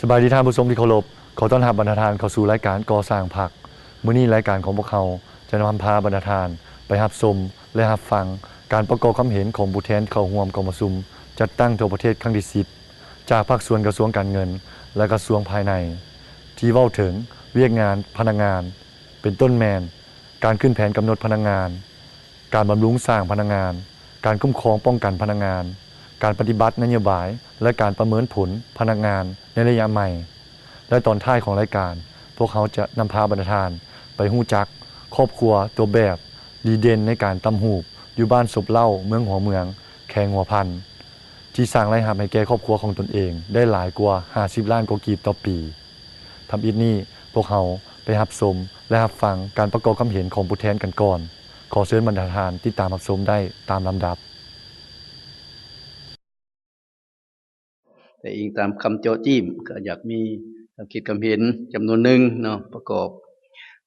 ສະບາຍດີທ່ານຜູ້ຊົມທີ່ເຄົາລົບ, ຂໍຕ້ອນຮັບບັນດາທ່ານເຂົ້າສູ່ລາຍການກໍ່ສ້າງພັກ. ມື້ນີ້ລາຍການຂອງພວກເຮົາຈະນຳພາບັນດາທ່ານໄປຮັບຊົມ ແລະ ຮັບຟັງການປະກອບຄຳເຫັນຂອງຜູ້ແທນເຂົ້າຮ່ວມກອງປະຊຸມຈັດຕັ້ງທົ່ວປະເທດຄັ້ງທີສິບ ຈາກພາກສ່ວນກະຊວງການເງິນ ແລະ ກະຊວງພາຍໃນ ທີ່ເວົ້າເຖິງວຽກງານພະນັກງານ ເປັນຕົ້ນແມ່ນ ການຂຶ້ນແຜນກຳນົດພະນັກງານ, ການບຳລຸງສ້າງພະນັກງານ, ການຄຸ້ມຄອງປ້ອງກັນພະນັກງານ, ການປະຕິບັດນະໂຍບາຍ ແລະ ການປະເມີນຜົນພະນັກງານໃນໄລຍະໃໝ່. ແລະ ຕອນທ້າຍຂອງລາຍການ, ພວກເຮົາຈະນຳພາບັນດາທ່ານໄປຮູ້ຈັກຄອບຄົວຕົວແບບດີເດັ່ນໃນການຕຳຫູບ ຢູ່ບ້ານສົບເຫຼົ້າ ເມືອງຫົວເມືອງ, ແຂວງຫົວພັນ ທີ່ສ້າງລາຍຮັບໃຫ້ແກ່ຄອບຄົວຂອງຕົນເອງໄດ້ຫຼາຍກວ່າຫ້າສິບລ້ານກວ່າກີບຕໍ່ປີ. ທຳອິດນີ້, ພວກເຮົາໄປຮັບຊົມ ແລະ ຮັບຟັງການປະກອບຄຳເຫັນຂອງຜູ້ແທນກັນກ່ອນ. ຂໍເຊີນບັນດາທ່ານຕິດຕາມຮັບຊົມໄດ້ຕາມລຳດັບ. ແຕ່ອີງຕາມຄຳເຈາະຈີ້ມ ກໍຢາກມີຄຳຄິດຄຳເຫັນຈຳນວນໜຶ່ງເນາະ ປະກອບ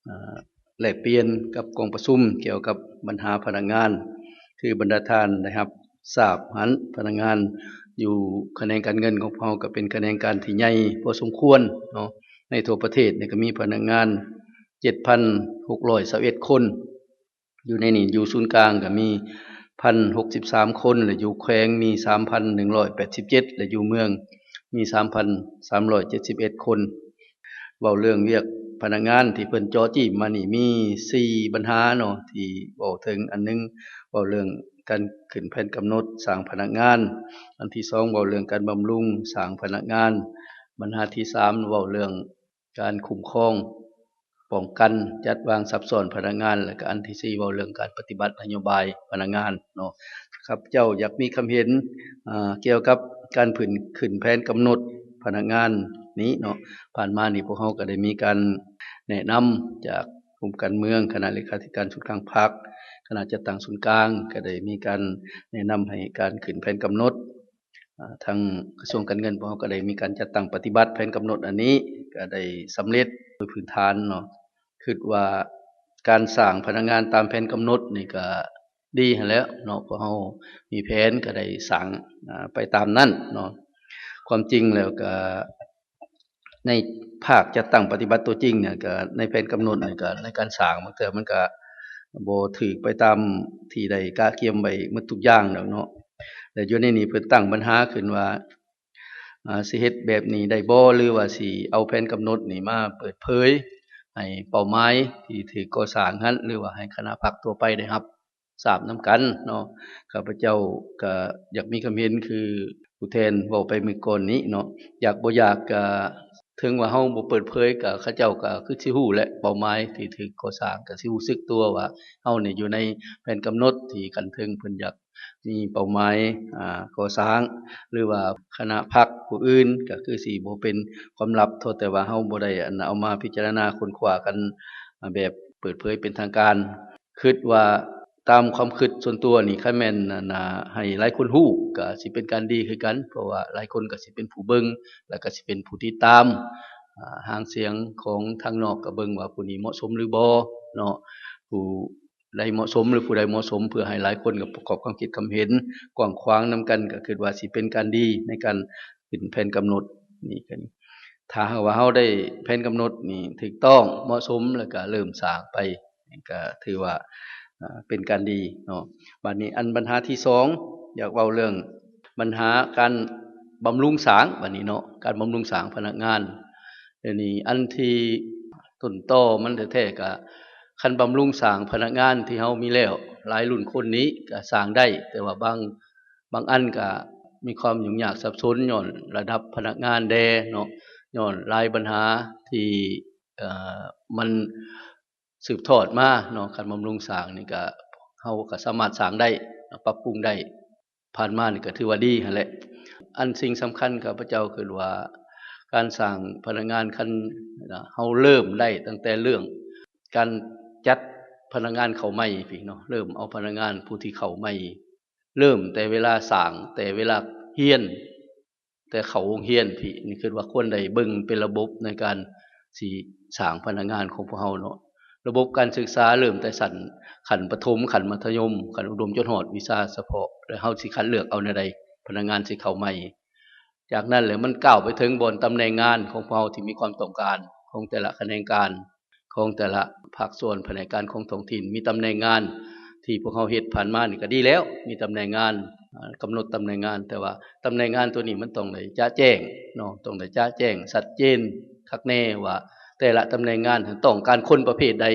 ອາ ແລກປ່ຽນກັບກອງປະຊຸມກ່ຽວກັບບັນຫາພະນັກງານ ຄືບັນດາທ່ານໄດ້ຮັບຊາບຫັ້ນ ພະນັກງານຢູ່ຂະແໜງການເງິນຂອງພວກເຮົາກໍເປັນຂະແໜງການທີ່ໃຫຍ່ພໍສົມຄວນເນາະ. ໃນທົ່ວປະເທດນີ້ກໍມີພະນັກງານເຈັດພັນຫົກຮ້ອຍຊາວເອັດຄົນ. ຢູ່ໃນນີ້ ຢູ່ສູນກາງກໍມີພັນຫົກສິບສາມຄົນ ແລະ ຢູ່ແຂວງມີສາມພັນໜຶ່ງຮ້ອຍແປດສິບເຈັດ ແລະ ຢູ່ເມືອງມີສາມພັນສາມຮ້ອຍເຈັດສິບເອັດຄົນ. ເວົ້າເລື່ອງວຽກພະນັກງານທີ່ເພິ່ນເຈາະຈີ້ມມານີ້ ມີສີ່ບັນຫາເນາະ ທີ່ເວົ້າເຖິງ. ອັນໜຶ່ງ ເວົ້າເລື່ອງການຂຶ້ນແຜນກຳນົດສ້າງພະນັກງານ, ອັນທີສອງ ເວົ້າເລື່ອງການບຳລຸງສ້າງພະນັກງານ, ບັນຫາທີສາມ ເວົ້າເລື່ອງ ການຄຸ້ມຄອງ, ປ້ອງກັນ, ຈັດວາງຊັບຊ້ອນພະນັກງານ ແລະ ກະອັນທີສີ່ ເວົ້າເລື່ອງການປະຕິບັດນະໂຍບາຍພະນັກງານເນາະ. ຂ້າພະເຈົ້າຢາກມີຄຳເຫັນ ອາ ກ່ຽວກັບການຂຶ້ນ ຂຶ້ນແຜນກຳນົດພະນັກງານນີ້ເນາະ. ຜ່ານມານີ້ພວກເຮົາກໍໄດ້ມີການແນະນຳຈາກກຸ່ມການເມືອງ, ຄະນະເລຂາທິການສູນກາງພັກ, ຄະນະຈັດຕັ້ງສູນກາງ ກໍໄດ້ມີການແນະນຳໃຫ້ການຂຶ້ນແຜນກຳນົດ ອາ ທາງກະຊວງການເງິນພວກເຮົາກໍໄດ້ມີການຈັດຕັ້ງປະຕິບັດແຜນກຳນົດອັນນີ້ ກໍໄດ້ສຳເລັດໂດຍພື້ນຖານເນາະ. ຄິດວ່າການສ້າງພະນັກງານຕາມແຜນກຳນົດນີ້ກໍດີຫັ້ນແຫຼະເນາະ, ພວກເຮົາມີແຜນກໍໄດ້ສ້າງ ອາ ໄປຕາມນັ້ນເນາະ. ຄວາມຈິງແລ້ວກໍ ໃນພາກຈັດຕັ້ງປະຕິບັດຕົວຈິງນີ້ ກໍໃນແຜນກຳນົດນີ້ ກໍໃນການສ້າງ ບາງເທື່ອມັນກໍບໍ່ຖືກໄປຕາມທີ່ໄດ້ກະກຽມໄວ້ໝົດທຸກຢ່າງດອກເນາະ. ແລະ ຢູ່ໃນນີ້ເພິ່ນຕັ້ງບັນຫາຂຶ້ນວ່າ ອາ ຊິເຮັດແບບນີ້ໄດ້ບໍ່ ຫຼືວ່າຊິເອົາແຜນກຳນົດນີ້ມາເປີດເຜີຍໃຫ້ເປົ້າໝາຍທີ່ຖືກກໍ່ສ້າງຫັ້ນ ຫຼືວ່າໃຫ້ຄະນະພັກທົ່ວໄປໄດ້ຮັບ ຊາບນຳກັນເນາະ. ຂ້າພະເຈົ້າກໍຢາກມີຄຳເຫັນຄືຜູ້ແທນເວົ້າໄປມື້ກ່ອນນີ້ເນາະ, ຢາກບໍ່ຢາກກໍເຖິງວ່າເຮົາບໍ່ເປີດເຜີຍ ກໍເຂົາເຈົ້າກໍຄືຊິຮູ້ແຫຼະ ເປົ້າໝາຍທີ່ຖືກກໍ່ສ້າງ ກໍຊິຮູ້ສຶກຕົວວ່າເຮົານີ້ຢູ່ໃນແຜນກຳນົດທີ່ຂັ້ນເທິງເພິ່ນຢາກມີເປົ້າໝາຍ ອາ ກໍ່ສ້າງ ຫຼືວ່າຄະນະພັກຜູ້ອື່ນ ກໍຄືຊິບໍ່ເປັນຄວາມລັບ ເທົ່າແຕ່ວ່າເຮົາບໍ່ໄດ້ ອັນ ເອົາມາພິຈາລະນາຄົ້ນຄວ້າກັນ ອາ ແບບເປີດເຜີຍເປັນທາງການ. ຄິດວ່າຕາມຄວາມຄິດສ່ວນຕົວນີ້ ຄັນແມ່ນ ອັນ ໃຫ້ຫຼາຍຄົນຮູ້ ກໍຊິເປັນການດີຄືກັນ, ເພາະວ່າຫຼາຍຄົນກໍຊິເປັນຜູ້ເບິ່ງ ແລ້ວກໍຊິເປັນຜູ້ຕິດຕາມ ອາ ຫາງສຽງຂອງທາງນອກ ກໍເບິ່ງວ່າຜູ້ນີ້ເໝາະສົມຫຼືບໍ່ເນາະ, ຜູ້ໃດເໝາະສົມ ຫຼື ຜູ້ໃດເໝາະສົມ, ເພື່ອໃຫ້ຫຼາຍຄົນກໍປະກອບຄວາມຄິດຄວາມເຫັນກວ້າງຂວາງນຳກັນ ກໍຄິດວ່າຊິເປັນການດີໃນການຂຶ້ນແຜນກຳນົດນີ້. ຖ້າຫາກວ່າເຮົາໄດ້ແຜນກຳນົດນີ້ຖືກຕ້ອງ ເໝາະສົມ ແລ້ວກໍເລີ່ມສ້າງໄປ ກໍຖືວ່າ ເປັນການດີເນາະ. ບາດນີ້ອັນບັນຫາທີສອງ ຢາກເວົ້າເລື່ອງບັນຫາການບຳລຸງສ້າງ ບາດນີ້ເນາະ, ການບຳລຸງສ້າງພະນັກງານ. ດຽວນີ້ອັນທີ່ຕົ້ນຕໍມັນແທ້ໆ ກະຄັນບຳລຸງສ້າງພະນັກງານທີ່ເຮົາມີແລ້ວ ຫຼາຍລຸ້ນຄົນນີ້ກະສ້າງໄດ້, ແຕ່ວ່າບາງ ບາງອັນກະມີຄວາມຫຍຸ້ງຍາກສັບສົນ ຍ້ອນລະດັບພະນັກງານແດ່ເນາະ, ຍ້ອນຫຼາຍບັນຫາທີ່ ເອີ ມັນ ສືບທອດມາເນາະ, ການບຳລຸງສ້າງນີ້ກະ ເຮົາກະສາມາດສ້າງໄດ້ ປັບປຸງໄດ້, ຜ່ານມານີ້ກະຖືວ່າດີຫັ້ນແຫຼະ. ອັນສິ່ງສຳຄັນ ຂ້າພະເຈົ້າຄິດວ່າ ການສ້າງພະນັກງານ ຄັນເຮົາເລີ່ມໄດ້ຕັ້ງແຕ່ເລື່ອງການຈັດພະນັກງານເຂົ້າໃໝ່ພີ້ເນາະ, ເລີ່ມເອົາພະນັກງານຜູ້ທີ່ເຂົ້າໃໝ່ ເລີ່ມແຕ່ເວລາສ້າງ, ແຕ່ເວລາຮຽນ, ແຕ່ເຂົ້າໂຮງຮຽນພີ້ ນີ້ຄິດວ່າຄວນໄດ້ເບິ່ງເປັນລະບົບໃນການຊິສ້າງພະນັກງານຂອງພວກເຮົາເນາະ. ລະບົບການສຶກສາເລີ່ມແຕ່ຊັ້ນຂັ້ນປະຖົມ, ຂັ້ນມັດທະຍົມ, ຂັ້ນອຸດົມ ຈົນຮອດວິຊາສະເພາະ, ແລ້ວເຮົາຊິຄັດເລືອກເອົາແນວໃດ ພະນັກງານຊິເຂົ້າໃໝ່. ຈາກນັ້ນແຫຼະມັນກ້າວໄປເຖິງບ່ອນຕຳແໜ່ງງານຂອງພວກເຮົາທີ່ມີຄວາມຕ້ອງການ ຂອງແຕ່ລະຂະແໜງການ ຂອງແຕ່ລະພາກສ່ວນພະແນກການຂອງທ້ອງຖິ່ນ ມີຕຳແໜ່ງງານທີ່ພວກເຮົາເຮັດຜ່ານມານີ້ກໍດີແລ້ວ ມີຕຳແໜ່ງງານ ເອີ່ ກຳນົດຕຳແໜ່ງງານ ແຕ່ວ່າຕຳແໜ່ງງານຕົວນີ້ມັນຕ້ອງໄດ້ຈະແຈ້ງເນາະ ຕ້ອງໄດ້ຈະແຈ້ງຊັດເຈນຄັກແນ່ວ່າ ແຕ່ລະຕຳແໜ່ງງານຫັ້ນຕ້ອງການຄົນປະເພດໃດ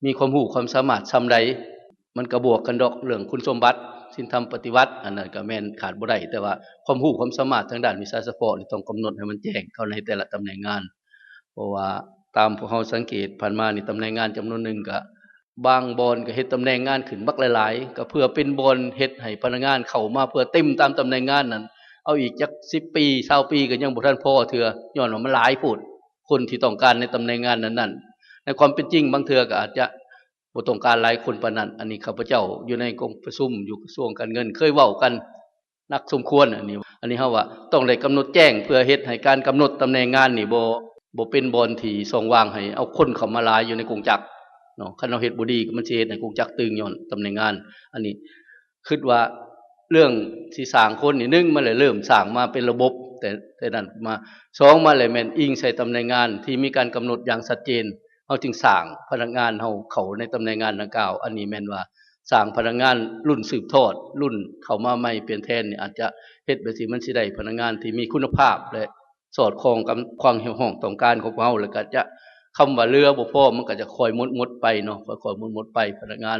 ມີຄວາມຮູ້ຄວາມສາມາດສ່ຳໃດ ມັນກໍບວກກັນດອກເລື່ອງຄຸນສົມບັດ ສິນທຳປະຕິວັດ ອັນນັ້ນກໍແມ່ນຂາດບໍ່ໄດ້ ແຕ່ວ່າຄວາມຮູ້ຄວາມສາມາດທາງດ້ານວິຊາສະເພາະນີ້ຕ້ອງກຳນົດໃຫ້ມັນແຈ້ງເຂົ້າໃນແຕ່ລະຕຳແໜ່ງງານ ເພາະວ່າຕາມພວກເຮົາສັງເກດຜ່ານມານີ້ ຕຳແໜ່ງງານຈຳນວນໜຶ່ງກໍ ບາງບ່ອນກໍເຮັດຕຳແໜ່ງງານຂຶ້ນບັກຫຼາຍໆ ກໍເພື່ອເປັນບ່ອນເຮັດໃຫ້ພະນັກງານເຂົ້າມາເພື່ອເຕັມຕາມຕຳແໜ່ງງານນັ້ນ ເອົາອີກຈັກສິບປີ ຊາວປີ ກໍຍັງບໍ່ທັນພໍເທື່ອ ຍ້ອນວ່າມັນຫຼາຍໂພດ ຄົນທີ່ຕ້ອງການໃນຕຳແໜ່ງງານນັ້ນໆ ໃນຄວາມເປັນຈິງບາງເທື່ອກໍອາດຈະບໍ່ຕ້ອງການຫຼາຍຄົນປານນັ້ນ ອັນນີ້ຂ້າພະເຈົ້າຢູ່ໃນກອງປະຊຸມຢູ່ກະຊວງການເງິນເຄີຍເວົ້າກັນ ໜັກສົມຄວນ ອັນນີ້ ອັນນີ້ເຮົາວ່າຕ້ອງໄດ້ກຳນົດແຈ້ງ ເພື່ອເຮັດໃຫ້ການກຳນົດຕຳແໜ່ງງານນີ້ບໍ່ ບໍ່ເປັນບ່ອນທີ່ຊ່ອງວ່າງໃຫ້ເອົາຄົນເຂົ້າມາຫຼາຍຢູ່ໃນກົງຈັກເນາະ ຄັນເຮົາເຮັດບໍ່ດີ ມັນຊິເຮັດໃຫ້ກົງຈັກຕຶງຍ້ອນຕຳແໜ່ງງານ ອັນນີ້ຄິດວ່າເລື່ອງຊິສ້າງຄົນນີ້ ໜຶ່ງມາແລ້ວເລີ່ມສ້າງມາເປັນລະບົບ ແຕ່ ແຕ່ນັ້ນມາ ສອງມາແລ້ວແມ່ນອີງໃສ່ຕຳແໜ່ງງານທີ່ມີການກຳນົດຢ່າງຊັດເຈນ ເຮົາຈຶ່ງສ້າງພະນັກງານເຮົາເຂົ້າໃນຕຳແໜ່ງງານດັ່ງກ່າວ ອັນນີ້ແມ່ນວ່າສ້າງພະນັກງານລຸ້ນສືບທອດ ລຸ້ນເຂົ້າມາໃໝ່ປ່ຽນແທນນີ້ ອາດຈະເຮັດແບບທີ່ມັນຊິໄດ້ພະນັກງານທີ່ມີຄຸນນະພາບ ແລະ ສອດຄ່ອງກັບຄວາມຮຽກຮ້ອງຕ້ອງການຂອງພວກເຮົາ ແລ້ວກໍຈະ ຄຳວ່າເຫຼືອບໍ່ພໍ ມັນກໍຈະຄ່ອຍໝົດໆໄປເນາະ ຄ່ອຍໆໝົດໆໄປ ພະນັກງານ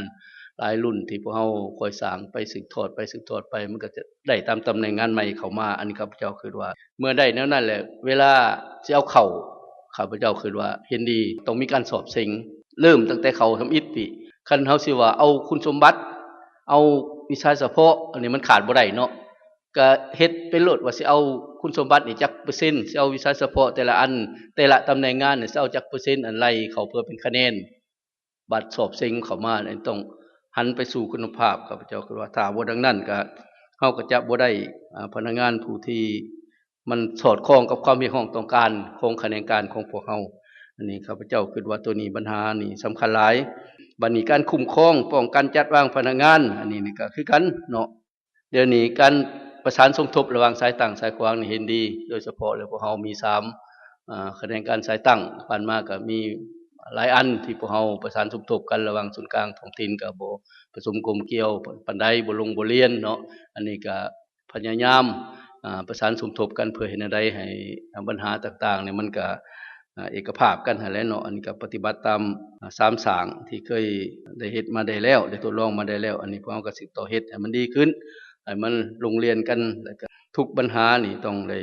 ຫຼາຍລຸ້ນທີ່ພວກເຮົາຄ່ອຍສ້າງໄປ ສືບທອດໄປ ສືບທອດໄປ ມັນກໍຈະໄດ້ຕາມຕຳແໜ່ງງານໃໝ່ເຂົ້າມາ ອັນນີ້ຂ້າພະເຈົ້າຄິດວ່າ ເມື່ອໄດ້ແນວນັ້ນແລ້ວ ເວລາຊິເອົາເຂົ້າ ຂ້າພະເຈົ້າຄິດວ່າເຫັນດີ ຕ້ອງມີການສອບເສັງ ເລີ່ມຕັ້ງແຕ່ເຂົ້າທຳອິດພີ້ ຄັນເຮົາຊິວ່າເອົາຄຸນສົມບັດ ເອົາວິຊາສະເພາະ ອັນນີ້ມັນຂາດບໍ່ໄດ້ເນາະ ກະເຮັດໄປໂລດວ່າຊິເອົາຄຸນສົມບັດນີ້ຈັກເປີເຊັນ ຊິເອົາວິຊາສະເພາະແຕ່ລະອັນ ແຕ່ລະຕຳແໜ່ງງານນີ້ຊິເອົາຈັກເປີເຊັນ ອັນໄລ່ເຂົ້າເພື່ອເປັນຄະແນນ ບັດສອບເສັງເຂົ້າມານີ້ ຕ້ອງຫັນໄປສູ່ຄຸນນະພາບ ຂ້າພະເຈົ້າຄິດວ່າ ຖ້າບໍ່ດັ່ງນັ້ນກະ ເຮົາກໍຈະບໍ່ໄດ້ ອາ ພະນັກງານຜູ້ທີ່ມັນສອດຄ່ອງກັບຄວາມຮຽກຮ້ອງຕ້ອງການຂອງຂະແໜງການຂອງພວກເຮົາ ອັນນີ້ຂ້າພະເຈົ້າຄິດວ່າໂຕນີ້ບັນຫານີ້ສຳຄັນຫຼາຍ ບັດນີ້ການຄຸ້ມຄອງ ປ້ອງກັນ ຈັດວາງພະນັກງານ ອັນນີ້ນີ້ກໍຄືກັນເນາະ ດຽວນີ້ການປະສານສົມທົບລະຫວ່າງສາຍຕັ້ງສາຍຂວາງນີ້ເຫັນດີ ໂດຍສະເພາະແລ້ວພວກເຮົາມີສາມ ອາ ຂະແໜງການສາຍຕັ້ງ ຜ່ານມາກໍມີຫຼາຍອັນທີ່ພວກເຮົາປະສານສົມທົບກັນລະຫວ່າງສູນກາງທ້ອງຖິ່ນ ກໍບໍ່ປະສົມກົມກ່ຽວປານໃດ ບໍ່ລົງບໍ່ລຽນເນາະ ອັນນີ້ກໍພະຍາຍາມ ອາ ປະສານສົມທົບກັນ ເພື່ອເຮັດແນວໃດໃຫ້ ອາ ບັນຫາຕ່າງໆນີ້ມັນກໍ ອາ ເອກະພາບກັນຫັ້ນແຫຼະເນາະ ອັນນີ້ກໍປະຕິບັດຕາມ ອາ ສາມສ້າງທີ່ເຄີຍໄດ້ເຮັດມາໄດ້ແລ້ວ ໄດ້ທົດລອງມາໄດ້ແລ້ວ ອັນນີ້ພວກເຮົາກໍສືບຕໍ່ເຮັດໃຫ້ມັນດີຂຶ້ນ ໃຫ້ມັນລົງລຽນກັນ ແລ້ວກໍທຸກບັນຫານີ້ຕ້ອງໄດ້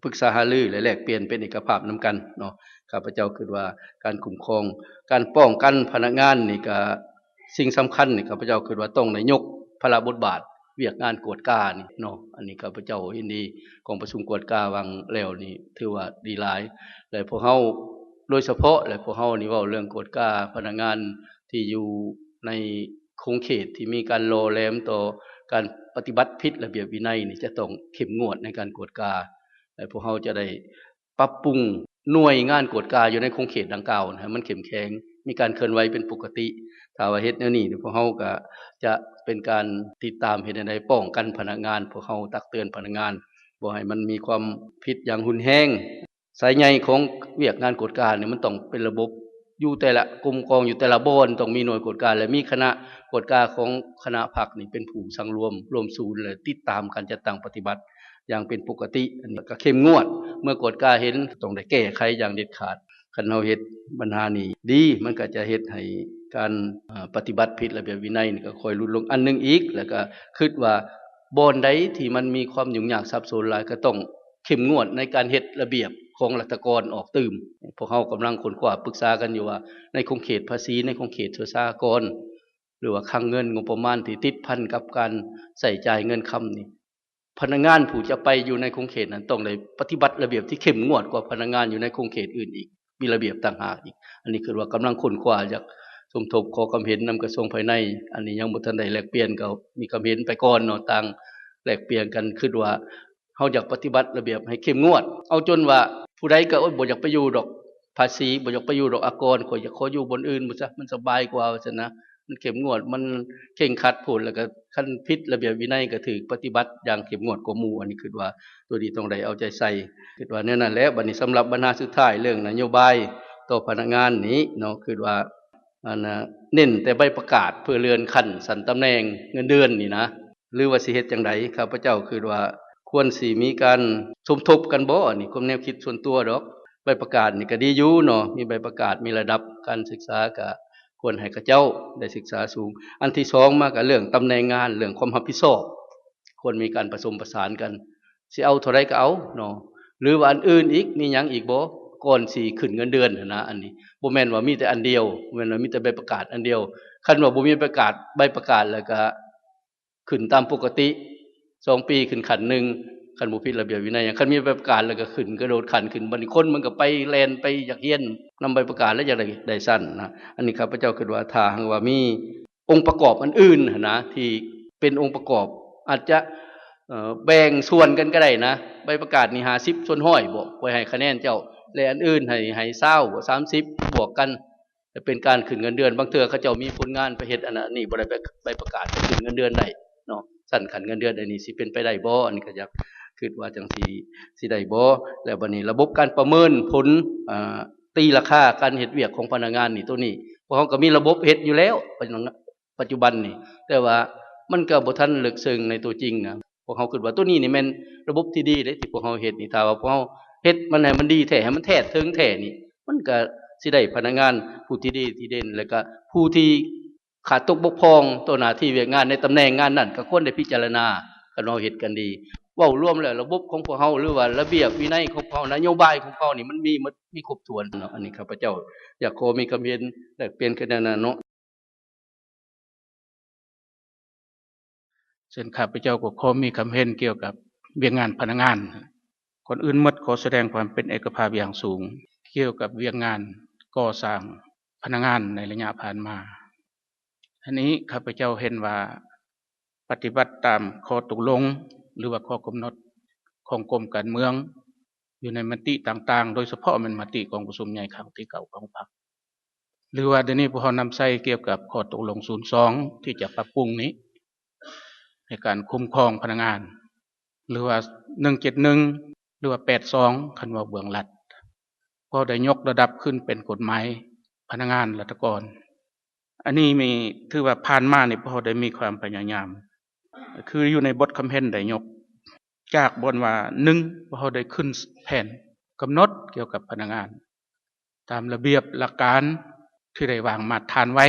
ປຶກສາຫາລື ແລະ ແລກປ່ຽນເປັນເອກະພາບນຳກັນເນາະ ຂ້າພະເຈົ້າຄິດວ່າການຄຸ້ມຄອງ ການປ້ອງກັນພະນັກງານນີ້ກໍ ສິ່ງສຳຄັນນີ້ ຂ້າພະເຈົ້າຄິດວ່າຕ້ອງໄດ້ຍົກພາລະບົດບາດວຽກງານກວດການີ້ເນາະ ອັນນີ້ຂ້າພະເຈົ້າເຫັນດີ ກອງປະຊຸມກວດກາຫວ່າງແລ້ວນີ້ຖືວ່າດີຫຼາຍ ແລະ ພວກເຮົາໂດຍສະເພາະ ແລະ ພວກເຮົານີ້ເວົ້າເລື່ອງກວດກາພະນັກງານທີ່ຢູ່ໃນຂົງເຂດທີ່ມີການຫຼໍ່ແຫຼມຕໍ່ການປະຕິບັດຜິດລະບຽບວິໄນນີ້ ຈະຕ້ອງເຂັ້ມງວດໃນການກວດກາ ແລະ ພວກເຮົາຈະໄດ້ ປັບປຸງໜ່ວຍງານກວດກາຢູ່ໃນຂົງເຂດດັ່ງກ່າວໃຫ້ມັນເຂັ້ມແຂງ ມີການເຄື່ອນໄຫວເປັນປົກກະຕິ. ຖ້າວ່າເຮັດແນວນີ້ ພວກເຮົາກໍຈະເປັນການຕິດຕາມເຮັດແນວໃດປ້ອງກັນພະນັກງານ, ພວກເຮົາຕັກເຕືອນພະນັກງານ ບໍ່ໃຫ້ມັນມີຄວາມຜິດຢ່າງຮຸນແຮງ. ສາຍໃຍຂອງວຽກງານກວດການີ້ ມັນຕ້ອງເປັນລະບົບ ຢູ່ແຕ່ລະກົມກອງ ຢູ່ແຕ່ລະບ່ອນ ຕ້ອງມີໜ່ວຍກວດກາ ແລະ ມີຄະນະກວດກາຂອງຄະນະພັກນີ້ເປັນຜູ້ສັງລວມ ລວມສູນ ແລະ ຕິດຕາມການຈັດຕັ້ງປະຕິບັດ ຢ່າງເປັນປົກກະຕິ ອັນນີ້ກໍເຂັ້ມງວດ ເມື່ອກວດກາເຫັນຕ້ອງໄດ້ແກ້ໄຂຢ່າງເດັດຂາດ. ຄັນເຮົາເຮັດບັນຫານີ້ດີ ມັນກໍຈະເຮັດໃຫ້ການ ເອີ່ ປະຕິບັດຜິດລະບຽບວິໄນນີ້ກໍຄ່ອຍຫຼຸດລົງອັນໜຶ່ງອີກ ແລ້ວກໍຄິດວ່າບ່ອນໃດທີ່ມັນມີຄວາມຫຍຸ້ງຍາກສັບສົນຫຼາຍ ກໍຕ້ອງເຂັ້ມງວດໃນການເຮັດລະບຽບຂອງລັດຖະກອນອອກຕື່ມ. ພວກເຮົາກຳລັງຄົ້ນຄວ້າປຶກສາກັນຢູ່ວ່າ ໃນຂົງເຂດພາສີ ໃນຂົງເຂດສຸລະການ ຫຼືວ່າຄັງເງິນ ງົບປະມານທີ່ຕິດພັນກັບການໃຊ້ຈ່າຍເງິນຄຳນີ້ ພະນັກງານຜູ້ຈະໄປຢູ່ໃນຂົງເຂດນັ້ນ ຕ້ອງໄດ້ປະຕິບັດລະບຽບທີ່ເຂັ້ມງວດກວ່າພະນັກງານຢູ່ໃນຂົງເຂດອື່ນອີກ ມີລະບຽບຕ່າງຫາກອີກ. ອັນນີ້ຄືວ່າກຳລັງຄົ້ນຄວ້າ ຢາກສົມທົບຂໍຄວາມເຫັນນຳກະຊວງພາຍໃນ ອັນນີ້ຍັງບໍ່ທັນໄດ້ແລກປ່ຽນ ກໍມີຄຳເຫັນໄປກ່ອນເນາະ ຕ່າງແລກປ່ຽນກັນ. ຄິດວ່າເຮົາຢາກປະຕິບັດລະບຽບໃຫ້ເຂັ້ມງວດ ເອົາຈົນວ່າຜູ້ໃດກໍ ໂອ້ຍ ບໍ່ຢາກໄປຢູ່ດອກ ພາສີ ບໍ່ຢາກໄປຢູ່ດອກ ອາກອນ ຂ້ອຍຢາກຂໍຢູ່ບ່ອນອື່ນພຸ້ນຊະ ມັນສະບາຍກວ່າ ວ່າຊັ້ນນະ. ມັນເຂັ້ມງວດ ມັນເຄັ່ງຄັດໂພດ ແລ້ວກໍຄັນຜິດລະບຽບວິໄນກໍຖືກປະຕິບັດຢ່າງເຂັ້ມງວດກວ່າໝູ່. ອັນນີ້ຄິດວ່າໂຕນີ້ຕ້ອງໄດ້ເອົາໃຈໃສ່ ຄິດວ່າແນວນັ້ນແຫຼະ. ບັດນີ້ສຳລັບບັນຫາສຸດທ້າຍ ເລື່ອງນະໂຍບາຍຕໍ່ພະນັກງານນີ້ເນາະ ຄິດວ່າ ອັນນ່າ ເນັ້ນແຕ່ໃບປະກາດເພື່ອເລື່ອນຂັ້ນຊັ້ນຕຳແໜ່ງເງິນເດືອນນີ້ນະ ຫຼືວ່າຊິເຮັດຈັ່ງໃດ? ຂ້າພະເຈົ້າຄິດວ່າຄວນຊິມີການສົມທົບກັນບໍ? ອັນນີ້ຄວາມແນວຄິດສ່ວນຕົວດອກ. ໃບປະກາດນີ້ກໍດີຢູ່ເນາະ ມີໃບປະກາດ ມີລະດັບການສຶກສາ ກໍຄວນໃຫ້ເຂົາເຈົ້າໄດ້ສຶກສາສູງ. ອັນທີສອງມາກໍເລື່ອງຕຳແໜ່ງງານ ເລື່ອງຄວາມຮັບຜິດຊອບ ຄວນມີການປະສົມປະສານກັນ ຊິເອົາເທົ່າໃດກໍເອົາເນາະ ຫຼືວ່າອັນອື່ນອີກ ມີຫຍັງອີກບໍ່? ກ່ອນຊິຂຶ້ນເງິນເດືອນຫັ້ນນະ ອັນນີ້ບໍ່ແມ່ນວ່າມີແຕ່ອັນດຽວ ບໍ່ແມ່ນວ່າມີແຕ່ໃບປະກາດອັນດຽວ. ຄັນວ່າບໍ່ມີປະກາດ ໃບປະກາດ ແລ້ວກໍຂຶ້ນຕາມປົກກະຕິ ສອງປີຂຶ້ນຂັ້ນໜຶ່ງ ຄັນບໍ່ຜິດລະບຽບວິໄນຫຍັງ. ຄັນມີໃບປະກາດ ແລ້ວກໍຂຶ້ນ ກະໂດດຂັ້ນຂຶ້ນ ບັດນີ້ຄົນມັນກໍໄປແລ່ນ ໄປຢາກຮຽນນຳໃບປະກາດ ແລ້ວຢາກໄດ້ ໄດ້ຊັ້ນນະ. ອັນນີ້ຂ້າພະເຈົ້າຄິດວ່າ ຖ້າຫາກວ່າມີ ອົງປະກອບອັນອື່ນຫັ້ນນະ ທີ່ເປັນອົງປະກອບ ອາດຈະ ເອີ ແບ່ງສ່ວນກັນກໍໄດ້ນະ ໃບປະກາດນີ້ຫ້າສິບສ່ວນຮ້ອຍບໍ ຂ້ອຍໃຫ້ຄະແນນເຈົ້າ ແລະ ອັນອື່ນໃຫ້ ໃຫ້ຊາວບໍ ສາມສິບ ບວກກັນ ແລະ ເປັນການຂຶ້ນເງິນເດືອນ. ບາງເທື່ອເຂົາເຈົ້າມີຜົນງານໄປເຮັດອັນນັ້ນອັນນີ້ ບໍ່ໄດ້ໃບ ໃບປະກາດຂຶ້ນເງິນເດືອນໄດ້ເນາະ ຊັ້ນຂັ້ນເງິນເດືອນ ອັນນີ້ຊິເປັນໄປໄດ້ບໍ? ອັນນີ້ກໍຢາກຄິດວ່າຈັ່ງຊິ ຊິໄດ້ບໍ? ແລ້ວບັດນີ້ລະບົບການປະເມີນຜົນ ອາ ຕີລາຄາການເຮັດວຽກຂອງພະນັກງານນີ້ ໂຕນີ້ພວກເຮົາກໍມີລະບົບເຮັດຢູ່ແລ້ວ ປັດຈຸບັນນີ້ ແຕ່ວ່າມັນກໍບໍ່ທັນເລິກເຊິ່ງໃນຕົວຈິງນະ. ພວກເຮົາຄິດວ່າໂຕນີ້ນີ້ແມ່ນລະບົບທີ່ດີເດ້ ທີ່ພວກເຮົາເຮັດນີ້ ຖ້າວ່າພວກເຮົາເຮັດມັນໃຫ້ມັນດີແທ້ ໃຫ້ມັນແທດເຖິງແທ້ນີ້ ມັນກໍຊິໄດ້ພະນັກງານຜູ້ທີ່ດີທີ່ເດັ່ນ ແລ້ວກໍຜູ້ທີ່ຂາດຕົກບົກຜ່ອງຕໍ່ໜ້າທີ່ວຽກງານໃນຕຳແໜ່ງງານນັ້ນ ກໍຄວນໄດ້ພິຈາລະນາ ຄັນເຮົາເຮັດກັນດີ. ເວົ້າລວມແລ້ວລະບົບຂອງພວກເຮົາ ຫຼືວ່າລະບຽບວິໄນຂອງເຮົາ ນະໂຍບາຍຂອງເຮົານີ້ ມັນມີໝົດ ມີຄົບຖ້ວນເນາະ. ອັນນີ້ຂ້າພະເຈົ້າຢາກຂໍມີຄຳເຫັນແລກປ່ຽນກັນແນວນັ້ນເນາະ. ເຊິ່ງຂ້າພະເຈົ້າກໍຂໍມີຄຳເຫັນກ່ຽວກັບວຽກງານພະນັກງານ. ກ່ອນອື່ນໝົດ ຂໍສະແດງຄວາມເປັນເອກະພາບຢ່າງສູງກ່ຽວກັບວຽກງານກໍ່ສ້າງພະນັກງານໃນໄລຍະຜ່ານມາ. ອັນນີ້ຂ້າພະເຈົ້າເຫັນວ່າປະຕິບັດຕາມຂໍ້ຕົກລົງ ຫຼືວ່າຂໍ້ກຳນົດຂອງກົມການເມືອງ ຢູ່ໃນມະຕິຕ່າງໆ ໂດຍສະເພາະແມ່ນມະຕິກອງປະຊຸມໃຫຍ່ຄັ້ງທີເກົ້າຂອງພັກ ຫຼືວ່າດຽວນີ້ພວກເຮົານຳໃຊ້ກ່ຽວກັບຂໍ້ຕົກລົງສູນສອງ ທີ່ຈະປັບປຸງນີ້ ໃນການຄຸ້ມຄອງພະນັກງານ ຫຼືວ່າໜຶ່ງເຈັດໜຶ່ງ ຫຼືວ່າແປດສອງ ຄັນເວົ້າເບື້ອງລັດ ກໍໄດ້ຍົກລະດັບຂຶ້ນເປັນກົດໝາຍພະນັກງານລັດຖະກອນ. ອັນນີ້ມີ ຖືວ່າຜ່ານມານີ້ພວກເຮົາໄດ້ມີຄວາມພະຍາຍາມ ຄືຢູ່ໃນບົດຄຳເຫັນໄດ້ຍົກ ຈາກບ່ອນວ່າ ໜຶ່ງ ພວກເຮົາໄດ້ຂຶ້ນແຜນກຳນົດກ່ຽວກັບພະນັກງານ ຕາມລະບຽບຫຼັກການທີ່ໄດ້ວາງມາດຖານໄວ້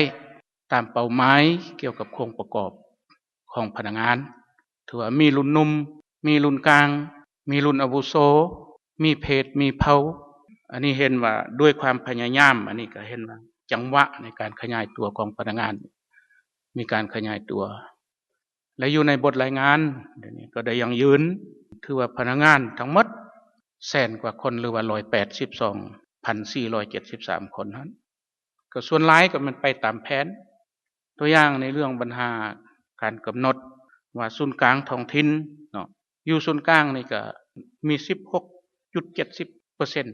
ຕາມເປົ້າໝາຍກ່ຽວກັບໂຄງປະກອບຂອງພະນັກງານ ຖືວ່າມີລຸ້ນໜຸ່ມ ມີລຸ້ນກາງ ມີລຸ້ນອາວຸໂສ ມີເພດ ມີເຜົ່າ. ອັນນີ້ເຫັນວ່າດ້ວຍຄວາມພະຍາຍາມ ອັນນີ້ກໍເຫັນວ່າຈັງຫວະໃນການຂະຫຍາຍຕົວຂອງພະນັກງານ ມີການຂະຫຍາຍຕົວ ແລະ ຢູ່ໃນບົດລາຍງານດຽວນີ້ກໍໄດ້ຢັ້ງຢືນ ຖືວ່າພະນັກງານທັງໝົດແສນກວ່າຄົນ ຫຼືວ່າຮ້ອຍແປດສິບສອງພັນສີ່ຮ້ອຍເຈັດສິບສາມຄົນນັ້ນ ກໍສ່ວນຫຼາຍກໍແມ່ນໄປຕາມແຜນ. ຕົວຢ່າງໃນເລື່ອງບັນຫາການກຳນົດວ່າສູນກາງທ້ອງຖິ່ນເນາະ ຢູ່ສູນກາງນີ້ກໍມີສິບຫົກຈຸດເຈັດສິບເປີເຊັນ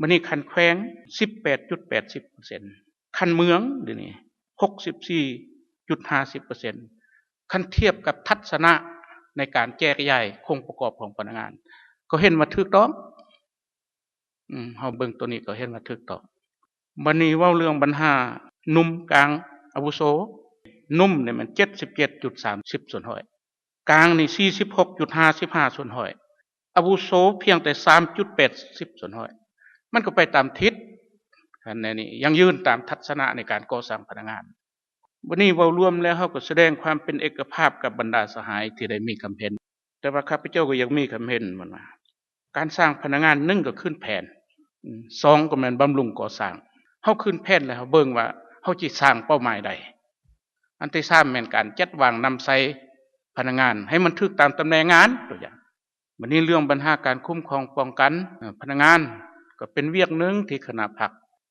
ບັດນີ້ຂັ້ນແຂວງສິບແປດຈຸດແປດສິບເປີເຊັນ ຂັ້ນເມືອງດຽວນີ້ຫົກສິບສີ່ຈຸດຫ້າສິບເປີເຊັນ ຄັນທຽບກັບທັດສະນະໃນການແຈກຍ້າຍໂຄງປະກອບຂອງພະນັກງານ ກໍເຫັນວ່າຖືກຕ້ອງ. ອືມ ເຮົາເບິ່ງໂຕນີ້ກໍເຫັນວ່າຖືກຕ້ອງ. ບັດນີ້ເວົ້າເລື່ອງບັນຫາໜຸ່ມກາງອາວຸໂສ ໜຸ່ມນີ້ແມ່ນເຈັດສິບເຈັດຈຸດສາມສິບສ່ວນຮ້ອຍ ກາງນີ້ສີ່ສິບຫົກຈຸດຫ້າສິບຫ້າສ່ວນຮ້ອຍ ອາວຸໂສພຽງແຕ່ສາມຈຸດແປດສິບສ່ວນຮ້ອຍ ມັນກໍໄປຕາມທິດ. ອັນນີ້ຢັ້ງຢືນຕາມທັດສະນະໃນການກໍ່ສ້າງພະນັກງານ. ບັດນີ້ເວົ້າລວມແລ້ວ ເຮົາກໍສະແດງຄວາມເປັນເອກະພາບກັບບັນດາສະຫາຍທີ່ໄດ້ມີຄຳເຫັນ ແຕ່ວ່າຂ້າພະເຈົ້າກໍຢາກມີຄຳເຫັນ ມັນວ່າການສ້າງພະນັກງານ ໜຶ່ງກໍຂຶ້ນແຜນ ສອງກໍແມ່ນບຳລຸງກໍ່ສ້າງ. ເຮົາຂຶ້ນແຜນແລ້ວ ເຮົາເບິ່ງວ່າເຮົາຊິສ້າງເປົ້າໝາຍໃດ. ອັນທີສາມແມ່ນການຈັດວາງນຳໃຊ້ພະນັກງານໃຫ້ມັນຖືກຕາມຕຳແໜ່ງງານ ຕົວຢ່າງ. ບັດນີ້ເລື່ອງບັນຫາການຄຸ້ມຄອງປ້ອງກັນ ເອີ ພະນັກງານ ກໍເປັນວຽກໜຶ່ງທີ່ຄະນະພັກ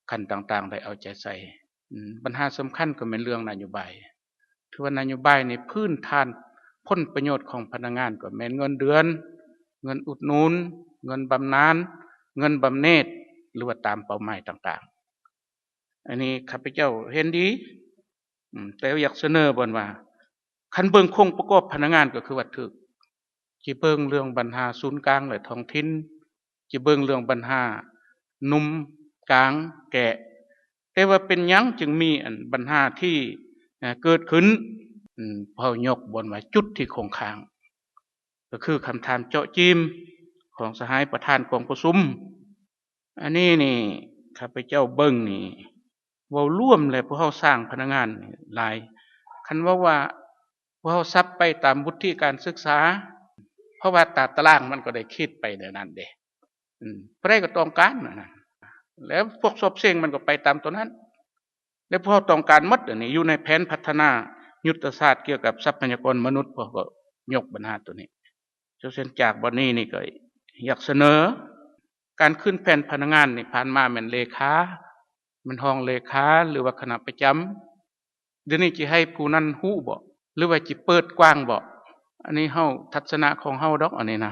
ຂັ້ນຕ່າງໆໄດ້ເອົາໃຈໃສ່. ອືມ ບັນຫາສຳຄັນກໍແມ່ນເລື່ອງນະໂຍບາຍ. ຖືວ່ານະໂຍບາຍນີ້ ພື້ນຖານຜົນປະໂຫຍດຂອງພະນັກງານກໍແມ່ນເງິນເດືອນ, ເງິນອຸດໜູນ, ເງິນບຳນານ, ເງິນບຳເໜັດ ຫຼືວ່າຕາມເປົ້າໝາຍຕ່າງໆ. ອັນນີ້ຂ້າພະເຈົ້າເຫັນດີ ອືມ ແຕ່ຢາກສະເໜີບ່ອນວ່າ ຄັນເບິ່ງໂຄງປະກອບພະນັກງານກໍຄືວ່າຖືກ ຈະເບິ່ງເລື່ອງບັນຫາສູນກາງ ແລະ ທ້ອງຖິ່ນ ຈະເບິ່ງເລື່ອງບັນຫາໜຸ່ມ ກາງ ແກ່ ແຕ່ວ່າເປັນຫຍັງຈຶ່ງມີອັນບັນຫາທີ່ ເອີ ເກີດຂຶ້ນ? ອືມ ເຮົາຍົກບ່ອນວ່າຈຸດທີ່ຄົງຄ້າງ ກໍຄືຄຳຖາມເຈາະຈີ່ມຂອງສະຫາຍປະທານກອງປະຊຸມ. ອັນນີ້ນີ້ ຂ້າພະເຈົ້າເບິ່ງນີ້ ເວົ້າລວມແລ້ວ ພວກເຮົາສ້າງພະນັກງານນີ້ຫຼາຍ. ຄັນເວົ້າວ່າ ພວກເຮົາສັບໄປຕາມວຸດທິການສຶກສາ ເພາະວ່າຕາຕະລາງມັນກໍໄດ້ຂີດໄປແນວນັ້ນເດ້. ອືມ ຜູ້ໃດກໍຕ້ອງການອັນນັ້ນ ແລ້ວພວກສອບເສັງມັນກໍໄປຕາມຕົວນັ້ນ ແລະ ພວກເຮົາຕ້ອງການໝົດ. ອັນນີ້ຢູ່ໃນແຜນພັດທະນາຍຸດທະສາດກ່ຽວກັບຊັບພະຍາກອນມະນຸດ ພວກເຮົາກໍຍົກບັນຫາຕົວນີ້. ເຈົ້າເຊັ່ນ ຈາກບັດນີ້ນີ້ກໍຢາກສະເໜີ ການຂຶ້ນແຜນພະນັກງານນີ້ ຜ່ານມາແມ່ນເລຂາ ແມ່ນຮອງເລຂາ ຫຼືວ່າຄະນະປະຈຳ. ດຽວນີ້ຊິໃຫ້ຜູ້ນັ້ນຮູ້ບໍ ຫຼືວ່າຊິເປີດກວ້າງບໍ? ອັນນີ້ເຮົາ ທັດສະນະຂອງເຮົາດອກ ອັນນີ້ນະ.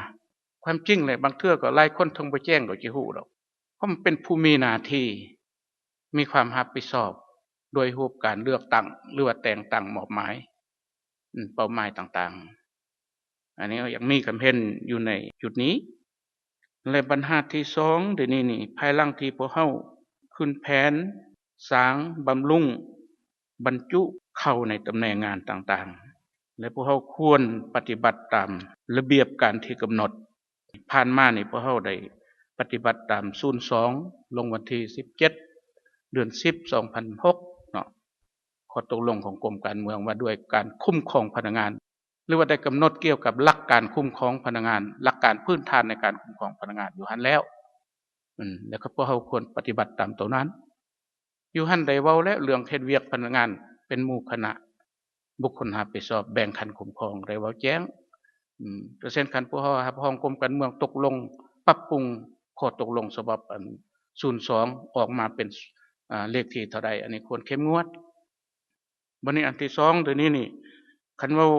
ຄວາມຈິງແຫຼະ ບາງເທື່ອກໍຫຼາຍຄົນເຖິງບໍ່ແຈ້ງກໍຊິຮູ້ດອກ ເພາະມັນເປັນຜູ້ມີໜ້າທີ່ ມີຄວາມຮັບຜິດຊອບ ດ້ວຍຮູບການເລືອກຕັ້ງ ຫຼືວ່າແຕ່ງຕັ້ງມອບໝາຍ ອືມ ເປົ້າໝາຍຕ່າງໆ. ອັນນີ້ເຮົາຢາກມີຄຳເຫັນຢູ່ໃນຈຸດນີ້. ແລະ ບັນຫາທີສອງ ດຽວນີ້ນີ້ ພາຍຫຼັງທີ່ພວກເຮົາຂຶ້ນແຜນສ້າງ, ບຳລຸງ, ບັນຈຸເຂົ້າໃນຕຳແໜ່ງງານຕ່າງໆ ແລະ ພວກເຮົາຄວນປະຕິບັດຕາມລະບຽບການທີ່ກຳນົດ. ຜ່ານມານີ້ພວກເຮົາໄດ້ປະຕິບັດຕາມສູນສອງ ລົງວັນທີສິບເຈັດ ເດືອນສິບ ສອງພັນຫົກເນາະ ຂໍ້ຕົກລົງຂອງກົມການເມືອງວ່າດ້ວຍການຄຸ້ມຄອງພະນັກງານ ຫຼືວ່າໄດ້ກຳນົດກ່ຽວກັບຫຼັກການຄຸ້ມຄອງພະນັກງານ, ຫຼັກການພື້ນຖານໃນການຄຸ້ມຄອງພະນັກງານຢູ່ຫັ້ນແລ້ວ. ອືມ ແລ້ວກໍພວກເຮົາຄວນປະຕິບັດຕາມໂຕນັ້ນ. ຢູ່ຫັ້ນໄດ້ເວົ້າແລ້ວເລື່ອງເຮັດວຽກພະນັກງານເປັນໝູ່ຄະນະ, ບຸກຄົນຮັບຜິດຊອບ, ແບ່ງຂັ້ນຄຸ້ມຄອງ ໄດ້ເວົ້າແຈ້ງ. ອືມ ກໍເຊັ່ນກັນ ພວກເຮົາຮັບຮອງກົມການເມືອງຕົກລົງປັບປຸງຂໍ້ຕົກລົງສະບັບອັນສູນສອງ ອອກມາເປັນ ອາ ເລກທີເທົ່າໃດ, ອັນນີ້ຄວນເຂັ້ມງວດ. ບັດນີ້ອັນທີສອງ ດຽວນີ້ນີ້ ຄັນເວົ້າ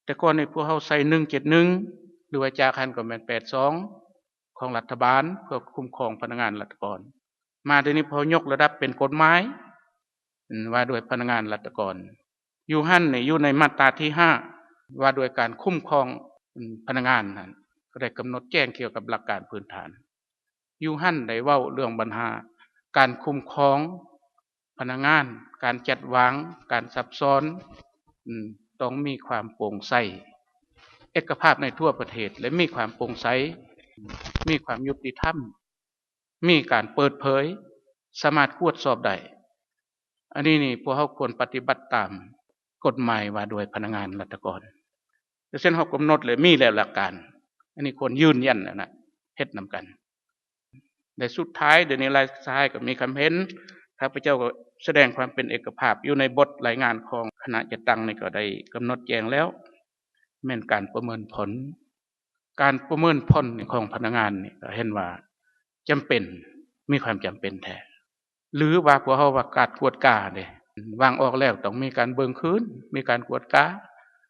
ແຕ່ກ່ອນນີ້ ພວກເຮົາໃຊ້ ໜຶ່ງເຈັດໜຶ່ງ ຫຼືວ່າຈາກຫັ້ນກໍແມ່ນ ແປດສອງ ຂອງລັດຖະບານ ເພື່ອຄຸ້ມຄອງພະນັກງານລັດຖະກອນ. ມາດຽວນີ້ ພວກເຮົາຍົກລະດັບເປັນກົດໝາຍ ອືມ ວ່າດ້ວຍພະນັກງານລັດຖະກອນ. ຢູ່ຫັ້ນນີ້ ຢູ່ໃນມາດຕາທີຫ້າ ວ່າດ້ວຍການຄຸ້ມຄອງ ອືມ ພະນັກງານນັ້ນ ກໍໄດ້ກຳນົດແຈ້ງກ່ຽວກັບຫຼັກການພື້ນຖານ. ຢູ່ຫັ້ນໄດ້ເວົ້າເລື່ອງບັນຫາການຄຸ້ມຄອງພະນັກງານ, ການຈັດວາງ, ການຊັບຊ້ອນ, ອືມ ຕ້ອງມີຄວາມໂປ່ງໃສ, ເອກະພາບໃນທົ່ວປະເທດ ແລະ ມີຄວາມໂປ່ງໃສ, ມີຄວາມຍຸຕິທຳ, ມີການເປີດເຜີຍ, ສາມາດກວດສອບໄດ້. ອັນນີ້ນີ້ ພວກເຮົາຄວນປະຕິບັດຕາມກົດໝາຍວ່າດ້ວຍພະນັກງານລັດຖະກອນ. ເຊັ່ນເຮົາກຳນົດແລ້ວ ມີແລ້ວຫຼັກການ, ອັນນີ້ຄວນຢືນຢັນແລ້ວນະ ເຮັດນຳກັນ. ແລະ ສຸດທ້າຍ ດຽວນີ້ຫຼາຍສະຫາຍກໍມີຄຳເຫັນ, ຂ້າພະເຈົ້າກໍສະແດງຄວາມເປັນເອກະພາບ. ຢູ່ໃນບົດລາຍງານຂອງຄະນະຈັດຕັ້ງນີ້ກໍໄດ້ກຳນົດແຈ້ງແລ້ວ, ແມ່ນການປະເມີນຜົນ. ການປະເມີນຜົນຂອງພະນັກງານນີ້ ກໍເຫັນວ່າຈຳເປັນ, ມີຄວາມຈຳເປັນແທ້. ຫຼືວ່າພວກເຮົາວ່າການກວດກາເດ້, ວາງອອກແລ້ວຕ້ອງມີການເບິ່ງຄືນ, ມີການກວດກາ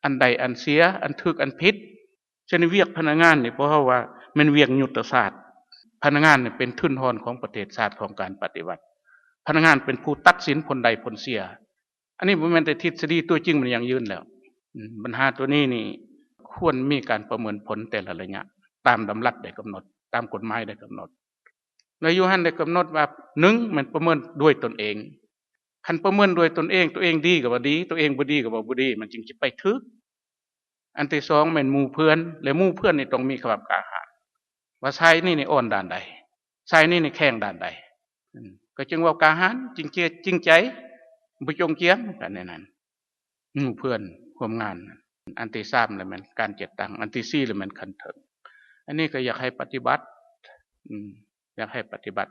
ອັນໃດອັນເສຍ, ອັນຖືກອັນຜິດ. ສະນັ້ນ ວຽກພະນັກງານນີ້ ພວກເຮົາວ່າແມ່ນວຽກຍຸດທະສາດ. ພະນັກງານນີ້ເປັນທຶນຮອນຂອງປະເທດຊາດ, ຂອງການປະຕິວັດ. ພະນັກງານເປັນຜູ້ຕັດສິນຜົນໄດ້ຜົນເສຍ. ອັນນີ້ບໍ່ແມ່ນແຕ່ທິດສະດີ, ຕົວຈິງມັນຢັ້ງຢືນແລ້ວ. ອືມ ບັນຫາຕົວນີ້ນີ້ຄວນມີການປະເມີນຜົນແຕ່ລະໄລຍະ ຕາມດຳລັດໄດ້ກຳນົດ, ຕາມກົດໝາຍໄດ້ກຳນົດ. ແລະ ຢູ່ຫັ້ນໄດ້ກຳນົດວ່າ ໜຶ່ງ ແມ່ນປະເມີນດ້ວຍຕົນເອງ. ຄັນປະເມີນດ້ວຍຕົນເອງ, ຕົວເອງດີກໍວ່າດີ, ຕົວເອງບໍ່ດີກໍວ່າບໍ່ດີ, ມັນຈຶ່ງຊິໄປຖືກ. ອັນທີສອງ ແມ່ນໝູ່ເພື່ອນ, ແລະ ໝູ່ເພື່ອນນີ້ຕ້ອງມີຄວາມກ້າຫານ ວ່າຊາຍນີ້ນີ້ອ່ອນດ້ານໃດ, ຊາຍນີ້ນີ້ແຂງດ້ານໃດ. ອືມ ກໍຈຶ່ງເວົ້າກ້າຫານ, ຈິງເຈ-, ຈິງໃຈ, ບໍ່ຈົງຈຽມກັນໃນນັ້ນ. ໝູ່ເພື່ອນຮ່ວມງານ. ອັນທີສາມ ລະແມ່ນການຈັດຕັ້ງ, ອັນທີສີ່ ລະແມ່ນຂັ້ນເທິງ. ອັນນີ້ກໍຢາກໃຫ້ປະຕິບັດ, ອືມ ຢາກໃຫ້ປະຕິບັດ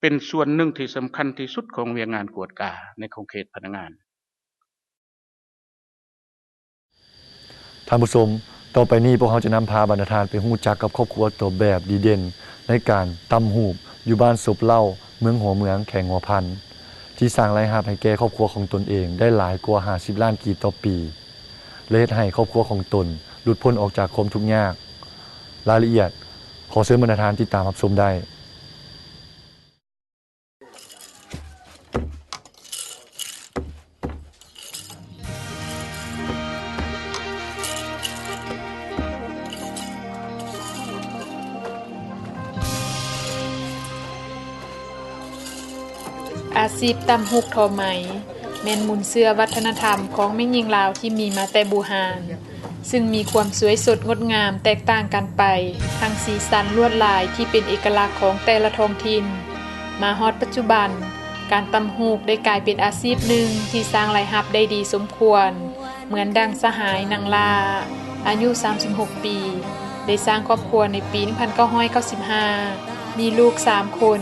ເປັນສ່ວນໜຶ່ງທີ່ສຳຄັນທີ່ສຸດຂອງວຽກງານກວດກາໃນຂົງເຂດພະນັກງານ. ທ່ານຜູ້ຊົມ, ຕໍ່ໄປນີ້ພວກເຮົາຈະນຳພາບັນດາທ່ານໄປຮູ້ຈັກກັບຄອບຄົວຕົວແບບດີເດັ່ນໃນການຕ່ຳຫູບ ຢູ່ບ້ານສົບເຫຼົ້າ, ເມືອງຫົວເມືອງ, ແຂວງຫົວພັນ, ທີ່ສ້າງລາຍຮັບໃຫ້ແກ່ຄອບຄົວຂອງຕົນເອງໄດ້ຫຼາຍກວ່າຫ້າສິບລ້ານກີບຕໍ່ປີ ແລະ ເຮັດໃຫ້ຄອບຄົວຂອງຕົນຫຼຸດພົ້ນອອກຈາກຄວາມທຸກຍາກ. ລາຍລະອຽດ ຂໍເຊີນບັນດາທ່ານຕິດຕາມຮັບຊົມໄດ້. ອາຊີບຕ່ຳຫຸກທໍໄໝ ແມ່ນມູນເຊື້ອວັດທະນະທຳຂອງແມ່ຍິງລາວທີ່ມີມາແຕ່ບູຮານ, ຊຶ່ງມີຄວາມສວຍສົດງົດງາມແຕກຕ່າງກັນໄປ ທັງສີສັນລວດລາຍທີ່ເປັນເອກະລັກຂອງແຕ່ລະທ້ອງຖິ່ນ. ມາຮອດປັດຈຸບັນ, ການຕ່ຳຫູກໄດ້ກາຍເປັນອາຊີບໜຶ່ງທີ່ສ້າງລາຍຮັບໄດ້ດີສົມຄວນ. ເໝືອນດັ່ງສະຫາຍນາງຫຼ້າ ອາຍຸສາມສິບຫົກປີ ໄດ້ສ້າງຄອບຄົວໃນປີໜຶ່ງພັນເກົ້າຮ້ອຍເກົ້າສິບຫ້າ ມີລູກສາມຄົນ,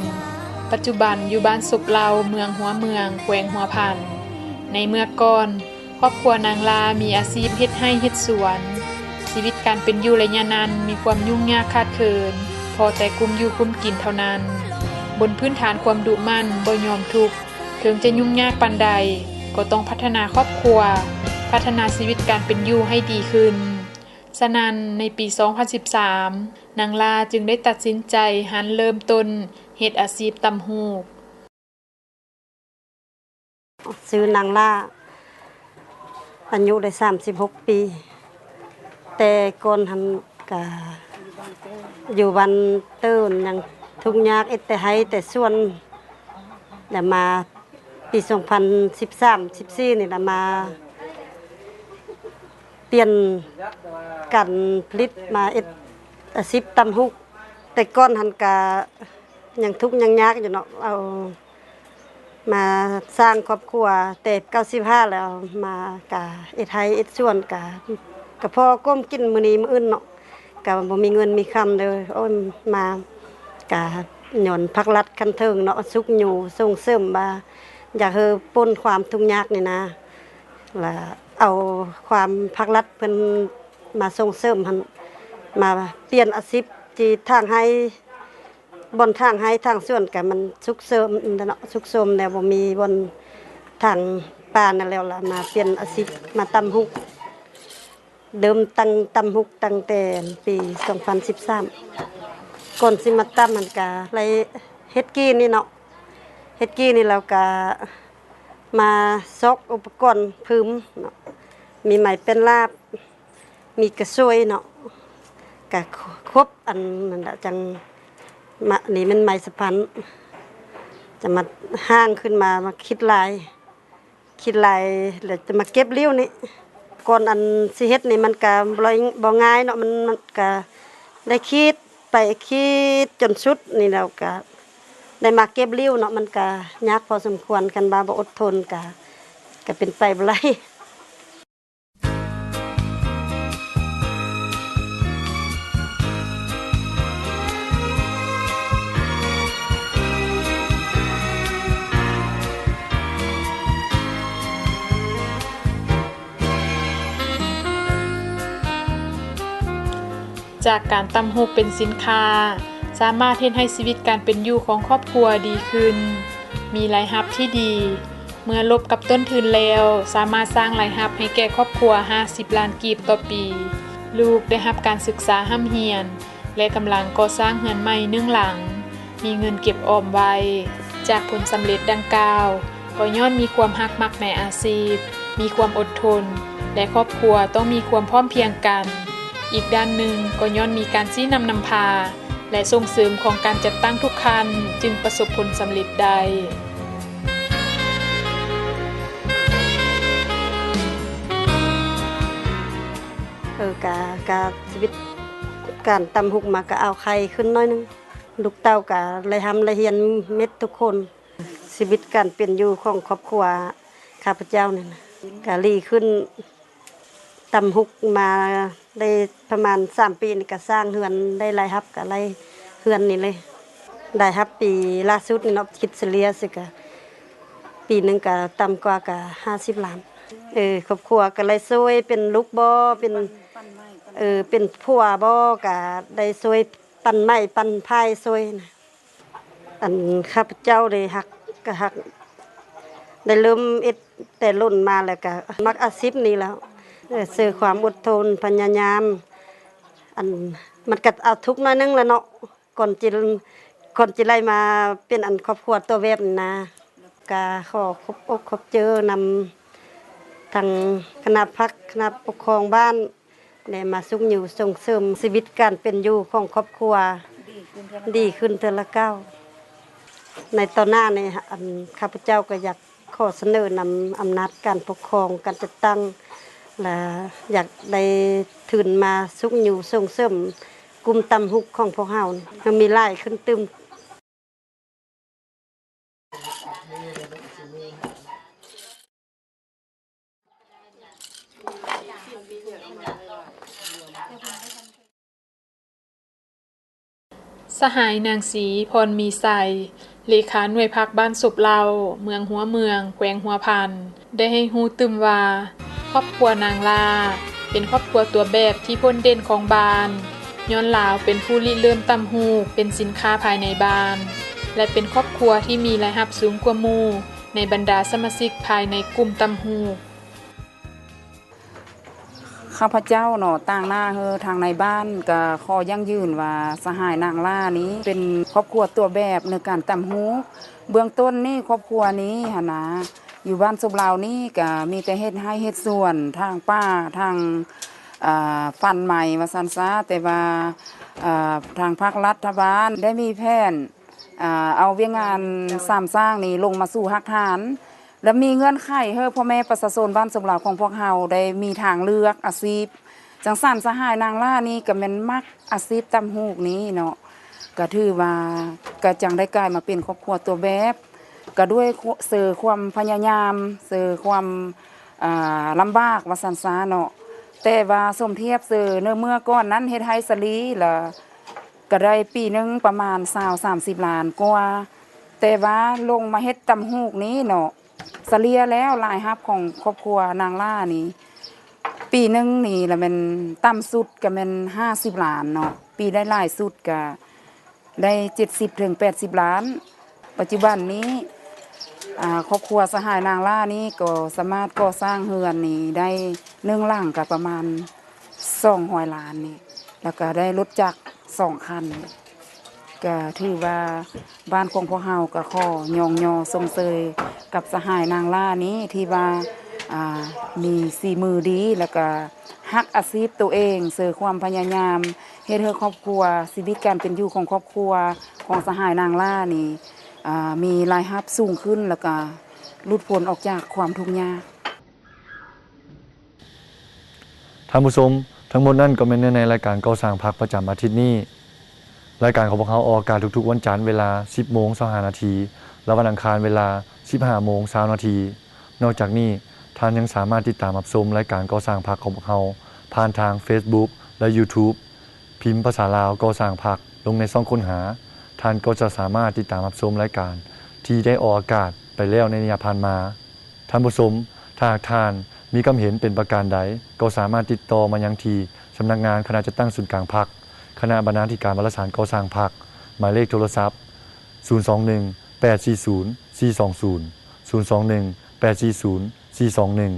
ປັດຈຸບັນຢູ່ບ້ານສົບເຫຼົ່າ ເມືອງຫົວເມືອງ ແຂວງຫົວພັນ. ໃນເມື່ອກ່ອນ, ຄອບຄົວນາງຫຼ້າມີອາຊີບເຮັດໄຮ່ເຮັດສວນ. ຊີວິດການເປັນຢູ່ໄລຍະນັ້ນມີຄວາມຫຍຸ້ງຍາກຂາດເຂີນ, ພໍແຕ່ກຸ້ມຢູ່ກຸ້ມກິນເທົ່ານັ້ນ. ບົນພື້ນຖານຄວາມດຸໝັ່ນ, ບໍ່ຍອມທຸກ, ເຖິງຈະຫຍຸ້ງຍາກປານໃດ ກໍຕ້ອງພັດທະນາຄອບຄົວ, ພັດທະນາຊີວິດການເປັນຢູ່ໃຫ້ດີຂຶ້ນ. ສະນັ້ນ, ໃນປີສອງພັນສິບສາມ ນາງຫຼ້າຈຶ່ງໄດ້ຕັດສິນໃຈຫັນເລີ່ມຕົ້ນເຮັດອາຊີບຕ່ຳຫູກ. ຊື່ນາງຫຼ້າ ອາຍຸໄດ້ສາມສິບຫົກປີ. ແຕ່ກ່ອນຫັ້ນກະຢູ່ບ້ານເຕີນ ຍັງທຸກຍາກ ເຮັດແຕ່ໄຮ່ແຕ່ສວນ. ແລ້ວມາປີສອງພັນສິບສາມ ສິບສີ່ນີ້ລະ ມາປ່ຽນການຜະລິດ ມາເຮັດອາຊີບຕ່ຳຫູກ. ແຕ່ກ່ອນຫັ້ນກະຍັງທຸກຍັງຍາກຢູ່ເນາະ, ເອົາ ມາສ້າງຄອບຄົວແຕ່ເກົ້າສິບຫ້າແລ້ວ ມາກະເຮັດໄຮ່ເຮັດສວນ ກະ ກະພໍກົ້ມກິນມື້ນີ້ມື້ອື່ນເນາະ, ກະບໍ່ມີເງິນມີຄຳເດີ. ໂອ້ຍ ມາກະຍ້ອນພາກລັດຂັ້ນເທິງເນາະ ຊຸກຍູ້ສົ່ງເສີມວ່າ ຢາກໃຫ້ພົ້ນຄວາມທຸກຍາກນີ້ນະ, ລະເອົາຄວາມພາກລັດເພິ່ນມາສົ່ງເສີມຫັ້ນ ມາປ່ຽນອາຊີບທີ່ຖາງໄຮ່ ບ່ອນຖາງໄຮ່ຖາງສວນກະມັນຊຸກເສີມເນາະ, ຊຸກໂຊມແລ້ວ ບໍ່ມີບ່ອນຖາງປ່ານັ້ນແລ້ວລະ ມາປ່ຽນອາຊີບມາຕ່ຳຫູກ. ເລີ່ມຕັ້ງຕ່ຳຫູກຕັ້ງແຕ່ປີສອງພັນສິບສາມ ກ່ອນຊິມາຕ່ຳຫັ້ນກະໄດ້ເຮັດກີ່ນີ້ເນາະ, ເຮັດກີ່ນີ້ແລ້ວກະມາຊອກອຸປະກອນຜືມເນາະ, ມີໄມ້ແປ້ນລາບ ມີກະຊວຍເນາະ, ກະຄົບອັນນັ້ນລະ ຈັ່ງມາ ນີ້ແມ່ນໄມ້ສະພັນ ຈະມາຮ່າງຂຶ້ນມາ ມາຂີດລາຍ ຂີດລາຍ ແລ້ວຈະມາເກັບລິ້ວນີ້. ກ່ອນອັນຊິເຮັດນີ້ມັນກະບໍ່ ບໍ່ງ່າຍເນາະ, ມັນ ມັນກະໄດ້ຂີດໄປ ຂີດຈົນສຸດນີ້ ແລ້ວກະໄດ້ມາເກັບລິ້ວເນາະ, ມັນກະຍາກພໍສົມຄວນ, ຄັນວ່າບໍ່ອົດທົນກະ ກະເປັນໄປບໍ່ໄດ້. ຈາກການຕ່ຳຫູກເປັນສິນຄ້າ, ສາມາດເຮັດໃຫ້ຊີວິດການເປັນຢູ່ຂອງຄອບຄົວດີຂຶ້ນ, ມີລາຍຮັບທີ່ດີ. ເມື່ອລົບກັບຕົ້ນທຶນແລ້ວ, ສາມາດສ້າງລາຍຮັບໃຫ້ແກ່ຄອບຄົວຫ້າສິບລ້ານກີບຕໍ່ປີ. ລູກໄດ້ຮັບການສຶກສາຮ່ຳຮຽນ ແລະ ກຳລັງກໍ່ສ້າງເຮືອນໃໝ່ໜຶ່ງຫຼັງ, ມີເງິນເກັບອອມໄວ້. ຈາກຜົນສຳເລັດດັ່ງກ່າວ, ກໍຍ້ອນມີຄວາມຮັກມັກໃນອາຊີບ, ມີຄວາມອົດທົນ, ແລະ ຄອບຄົວຕ້ອງມີຄວາມພ້ອມພຽງກັນ. ອີກດ້ານໜຶ່ງ, ກໍຍ້ອນມີການຊີ້ນຳນຳພາ ແລະ ສົ່ງເສີມຂອງການຈັດຕັ້ງທຸກຂັ້ນ ຈຶ່ງປະສົບຜົນສຳເລັດໄດ້. ເອີ ກະ ກະຊີວິດການຕ່ຳຫຸກມາກະເອົາໄຂ່ຂຶ້ນໜ້ອຍໜຶ່ງ, ລູກເຕົ້າກະໄລ່ຮ່ຳໄລ່ຮຽນເໝິດທຸກຄົນ. ຊີວິດການເປັນຢູ່ຂອງຄອບຄົວຂ້າພະເຈົ້ານີ້ນະ ກະດີຂຶ້ນ. ຕ່ຳຫຸກມາໄດ້ປະມານສາມປີນີ້ກະສ້າງເຮືອນໄດ້ລາຍຮັບກະໄລ່ເຮືອນນີ້ເລີຍ. ລາຍຮັບປີລ່າສຸດນີ້ເນາະ ຄິດສະເລ່ຍຊິກະ ປີໜຶ່ງກະຕ່ຳກວ່າກະຫ້າສິບລ້ານ. ເອີ ຄອບຄົວກະໄດ້ຊ່ວຍ ເປັນລູກບໍ່ ເປັນ ເອີ ເປັນຜົວບໍ່ ກະໄດ້ຊ່ວຍ ປັນໄມ້ປັນພາຍຊ່ວຍນະ. ອັນຂ້າພະເຈົ້າໄດ້ຮັກ ກະຮັກ ໄດ້ເລີ່ມເຮັດແຕ່ດົນມາແລ້ວກະມັກອາຊີບນີ້ແລ້ວ. ເອີ ເຊື່ອຄວາມອົດທົນ ພະຍາຍາມ ອັນ ມັນກະເອົາທຸກໜ້ອຍໜຶ່ງແຫຼະເນາະ ກ່ອນຈິ ກ່ອນຈິໄດ້ມາເປັນອັນຄອບຄົວຕົວແບບນີ້ນະ. ກະຂໍຂອບອົກຂອບໃຈນຳທາງຄະນະພັກ ຄະນະປົກຄອງບ້ານ ໄດ້ມາຊຸກຍູ້ສົ່ງເສີມຊີວິດການເປັນຢູ່ຂອງຄອບຄົວດີຂຶ້ນເທື່ອລະກ້າວ. ໃນຕໍ່ໜ້ານີ້ ອັນ ຂ້າພະເຈົ້າກໍຢາກຂໍສະເໜີນຳອຳນາດການປົກຄອງ, ການຈັດຕັ້ງ ແລະ ຢາກໄດ້ທຶນມາຊຸກຍູ້ສົ່ງເສີມກຸ່ມຕ່ຳຫູກຂອງພວກເຮົາໃຫ້ມີຫຼາຍຂຶ້ນຕື່ມ. ສະຫາຍນາງສີ ພອນມີໄຊ ເລຂາໜ່ວຍພັກບ້ານສົບເຫຼົ້າ ເມືອງຫົວເມືອງ ແຂວງຫົວພັນ ໄດ້ໃຫ້ຮູ້ຕື່ມວ່າ ຄອບຄົວນາງຫຼ້າ ເປັນຄອບຄົວຕົວແບບທີ່ໂດດເດັ່ນຂອງບ້ານ ຍ້ອນລາວເປັນຜູ້ລິເລີ່ມຕ່ຳຫູກເປັນສິນຄ້າພາຍໃນບ້ານ ແລະ ເປັນຄອບຄົວທີ່ມີລາຍຮັບສູງກວ່າໝູ່ໃນບັນດາສະມາຊິກພາຍໃນກຸ່ມຕ່ຳຫູກ. ຂ້າພະເຈົ້າເນາະ ຕາງໜ້າເຮີທາງໃນບ້ານ ກະຂໍຢັ້ງຢືນວ່າ ສະຫາຍນາງຫຼ້ານີ້ເປັນຄອບຄົວຕົວແບບໃນການຕ່ຳຫູກ. ເບື້ອງຕົ້ນນີ້ ຄອບຄົວນີ້ຫັ້ນນະ ຢູ່ບ້ານສົບເຫຼົ້ານີ້ກະມີແຕ່ເຮັດໄຮ່ເຮັດສວນ ຖາງປ່າ ຖາງ ອາ ຟັນໄມ້ວ່າຊັ້ນຊະ ແຕ່ວ່າ ອາ ທາງພາກລັດຖະບານໄດ້ມີແຜນ ອາ ເອົາວຽກງານສາມສ້າງນີ້ລົງມາສູ່ຮາກຖານ ແລະ ມີເງື່ອນໄຂໃຫ້ພໍ່ແມ່ປະຊາຊົນບ້ານສົບເຫຼົ້າຂອງພວກເຮົາໄດ້ມີທາງເລືອກອາຊີບ. ຈັ່ງຊັ້ນ ສະຫາຍນາງຫຼ້ານີ້ກະແມ່ນມັກອາຊີບຕ່ຳຫູກນີ້ເນາະ ກະຖືວ່າ ກະຈັ່ງໄດ້ກາຍມາເປັນຄອບຄົວຕົວແບບ ກະດ້ວຍເຊີຄວາມພະຍາຍາມ ເຊີຄວາມ ອາ ລຳບາກວ່າຊັ້ນຊະເນາະ ແຕ່ວ່າສົມທຽບເຊີ ໃນເມື່ອກ່ອນນັ້ນເຮັດໄຮ່ສາລີ ລະ ກະໄດ້ປີໜຶ່ງປະມານຊາວສາມສິບລ້ານກວ່າ ແຕ່ວ່າລົງມາເຮັດຕ່ຳຫູກນີ້ເນາະ ສະເລ່ຍແລ້ວລາຍຮັບຂອງຄອບຄົວນາງຫຼ້ານີ້ ປີໜຶ່ງນີ້ລະແມ່ນຕ່ຳສຸດກະແມ່ນຫ້າສິບລ້ານເນາະ ປີໄດ້ຫຼາຍສຸດກະໄດ້ເຈັດສິບເຖິງແປດສິບລ້ານ. ປັດຈຸບັນນີ້ ອາ ຄອບຄົວສະຫາຍນາງຫຼ້ານີ້ກໍສາມາດກໍ່ສ້າງເຮືອນນີ້ໄດ້ໜຶ່ງຫຼັງກະປະມານສອງຮ້ອຍລ້ານນີ້ ແລ້ວກະໄດ້ລົດຈັກສອງຄັນ. ກະຖືວ່າບ້ານຂອງພວກເຮົາກະຂໍຍ້ອງຍໍຊົມເຊີຍກັບສະຫາຍນາງຫຼ້ານີ້ ທີ່ວ່າ ອາ ມີສີມືດີ ແລ້ວກະຮັກອາຊີບໂຕເອງ ເຊີຄວາມພະຍາຍາມ ເຮັດໃຫ້ຄອບຄົວ ຊີວິດການເປັນຢູ່ຂອງຄອບຄົວຂອງສະຫາຍນາງຫຼ້ານີ້ ອາ ມີລາຍຮັບສູງຂຶ້ນ ແລ້ວກະຫຼຸດພົ້ນອອກຈາກຄວາມທຸກຍາກ. ທ່ານຜູ້ຊົມ, ທັງໝົດນັ້ນກໍແມ່ນເນື້ອໃນລາຍການກໍ່ສ້າງພັກປະຈຳອາທິດນີ້. ລາຍການຂອງພວກເຮົາອອກອາກາດທຸກໆວັນຈັນເວລາສິບໂມງຊາວຫ້ານາທີ ແລະ ວັນອັງຄານເວລາສິບຫ້າໂມງຊາວນາທີ. ນອກຈາກນີ້, ທ່ານຍັງສາມາດຕິດຕາມຮັບຊົມລາຍການກໍ່ສ້າງພັກຂອງພວກເຮົາ ຜ່ານທາງເຟສບຸກ ແລະ ຢູທູບ. ພິມພາສາລາວກໍ່ສ້າງພັກລົງໃນຊ່ອງຄົ້ນຫາ, ທ່ານກໍຈະສາມາດຕິດຕາມຮັບຊົມລາຍການທີ່ໄດ້ອອກອາກາດໄປແລ້ວໃນໄລຍະຜ່ານມາ. ທ່ານຜູ້ຊົມ, ຖ້າຫາກທ່ານມີຄຳເຫັນເປັນປະການໃດ, ກໍສາມາດຕິດຕໍ່ມາຍັງທີ່ສຳນັກງານຄະນະຈັດຕັ້ງສູນກາງພັກ, ຄະນະບັນນາທິການວາລະສານກໍ່ສ້າງພັກ, ໝາຍເລກໂທລະສັບ ສູນສອງໜຶ່ງ ແປດສີ່ສູນ ສີ່ສອງສູນ, ສູນສອງໜຶ່ງ ແປດສີ່ສູນ ສີ່ສອງໜຶ່ງ.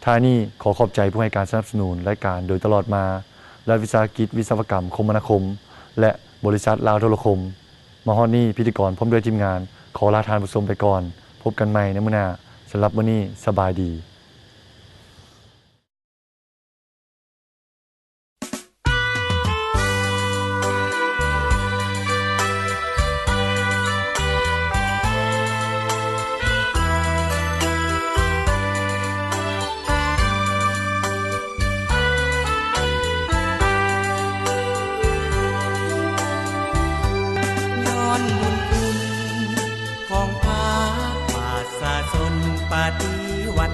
ທ້າຍນີ້ ຂໍຂອບໃຈຜູ້ໃຫ້ການສະໜັບສະໜູນລາຍການໂດຍຕະຫຼອດມາ, ລັດວິສາຫະກິດວິສະວະກຳຄົມມະນາຄົມ ແລະ ບໍລິສັດລາວໂທລະຄົມ. ມາຮອດນີ້, ພິທີກອນພ້ອມດ້ວຍທີມງານ ຂໍລາທ່ານຜູ້ຊົມໄປກ່ອນ. ພົບກັນໃໝ່ໃນມື້ໜ້າ. ສຳລັບມື້ນີ້, ສະບາຍດີ. ຍ້ອນບຸນຄຸນຂອງພາກປະຊາຊົນປະຕິວັດ